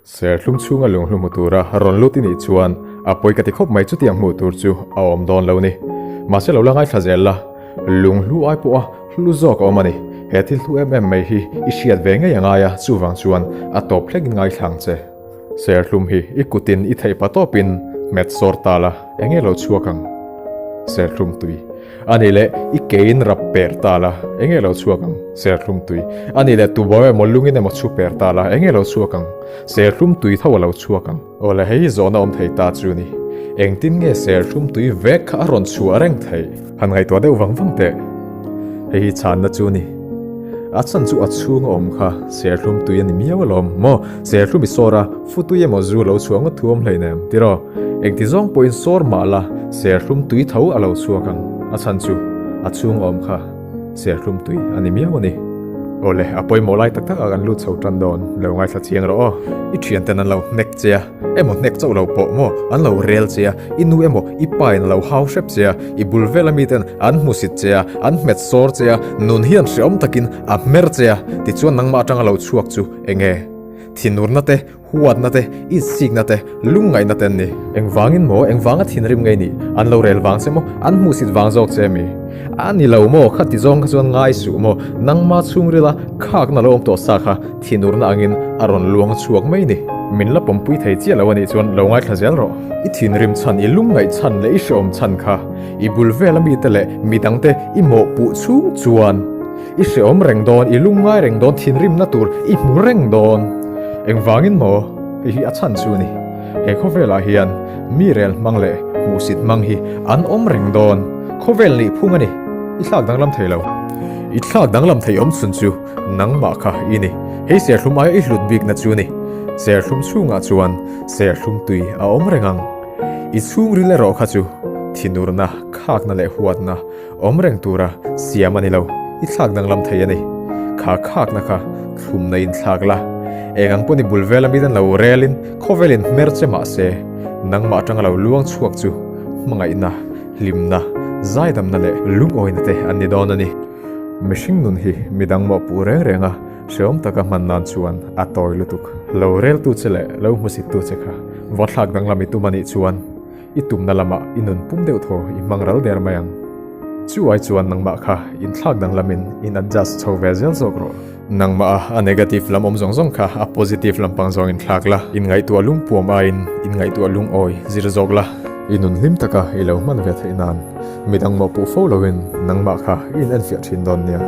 Serthlum chhunga lunghlu hmu tura rawn lut i nih chuan a pawi ka ti khawp mai chutiang hmuh tur chu a awm dawn lo ni. Mahse lo la ngaithla zel la, lunghlu ai pawha hlu zawk a awm a ni. He thil hlu em em mai hi i hriat ve ngei a ngai a, chuvang chuan a tawp hlekin ngaithla ang che. Serthlum hi i kutin i theih pa tawpin hmet sawr ta la, enge lo chhuak ang? Serthlum tui. A nih leh, i kein rap per ta la, enge lo chhuak ang? Serthlum tui. A nih leh, tubo emaw lungin emaw chhu per ta la, enge lo chhuak ang? Serthlum tui tho a lo chhuak ang. Aw le, hei hi zawhna awm thei ta chu ni. Engtin nge serthlum tui vek kha a rawn chhuah reng theih? Han ngaihtuah deuh vang vang teh. Hei hi chhanna chu ni. A chhan chu a chhung a awm kha serthlum tui a ni miau alawm maw? Serthlum i sawr a, futui emaw zu lo chhuah ngawt thu awm hleinem, tiraw? Engti zawng pawhin sawr mah la, serthlum tui tho a lo chhuak ang. A chhan chu a chhung a awm kha serthlum tui a ni miau a ni. Awle, a pawimawh lai tak tak ah kan lut chho tan dawn, lo ngaithla chiang rawh aw. I thianten an lo hnek che a, emaw hnek chauh lo pawh maw, an lo rel che a, i nu emaw i pa in a lo hau hrep che a, i bul vela miten an hmusit che a, an hmet sawr che a, nun hian hreawm takin a hmer che a, tichuan nangmah atanga lo chhuak chu eng nge? Thinurna te, huatna te, itsikna te, lungngaihna te an ni. Engvangin maw, engvanga thinrim ngei nih? An lo rel vang che maw? An hmuhsit vang zawk che mi? A ni lo maw, khati zawng kha chuan ngai suh maw, nangma chhungrila khakna lo awm tawh sa kha thinurna angin a rawn luang chhuak mai ni. Min la pawmpui thei chiah lo a nih chuan lo ngaithla zel rawh. I thinrim chhan, i lungngaih chhan leh i hrehawm chhan kha i bul vela mite leh midangte i mawhpuh chhung chuan i hrehawm reng dawn, i lungngai reng dawn, thinrimna tur i hmu reng dawn. Engvangin maw? Hei hi a chhan chu a ni. He khawvelah hian mi rel hmang leh hmuhsit hmang hi an awm reng dawn. Khawvel nih phung a ni. I thlak danglam thei lo. I thlak danglam thei awm chhun chu nangmah kha i ni. Hei serthlum aia i hlut bikna chu ni. Serthlum chhungah chuan serthlum tui a awm reng ang. I chhungril erawh kha chu thinurna, khakna leh huatna awm reng tura siam a ni lo. I thlak danglam thei a ni. Kha khakna kha thlumna in thlak la. Eng ang pawn i bul vel ami dan lo relin khawvelin hmer che mah se, nangmah atanga lo luang chhuak chu hmangaihna, hlimna, zaidamna leh lungawina te an ni dawn a ni. Mihring nun hi midang mawhpuh reng reng a, hreawm taka hman nan chuan a tawi lutuk. Lo reltu che leh lo hmusittu che kha vawthlak danglam i tum a nih chuan i tumna lamah i nun pum deuh thaw i hmang ral der mai ang. Chu ai chuan nangmah kha inthlak danglamin in adjust chho ve zel zawk rawh. Nangmah a a negative lam awm zawng zawng kha a positive lampang zawng in thlak la, in ngaihtuah lungpuam aiin in ngaihtuah lungawi zir zawk la. I nun hlim taka i lo hman ve theih nan midang mawhpuh fo loin nangmah kha i in enfiah thin dawn nia.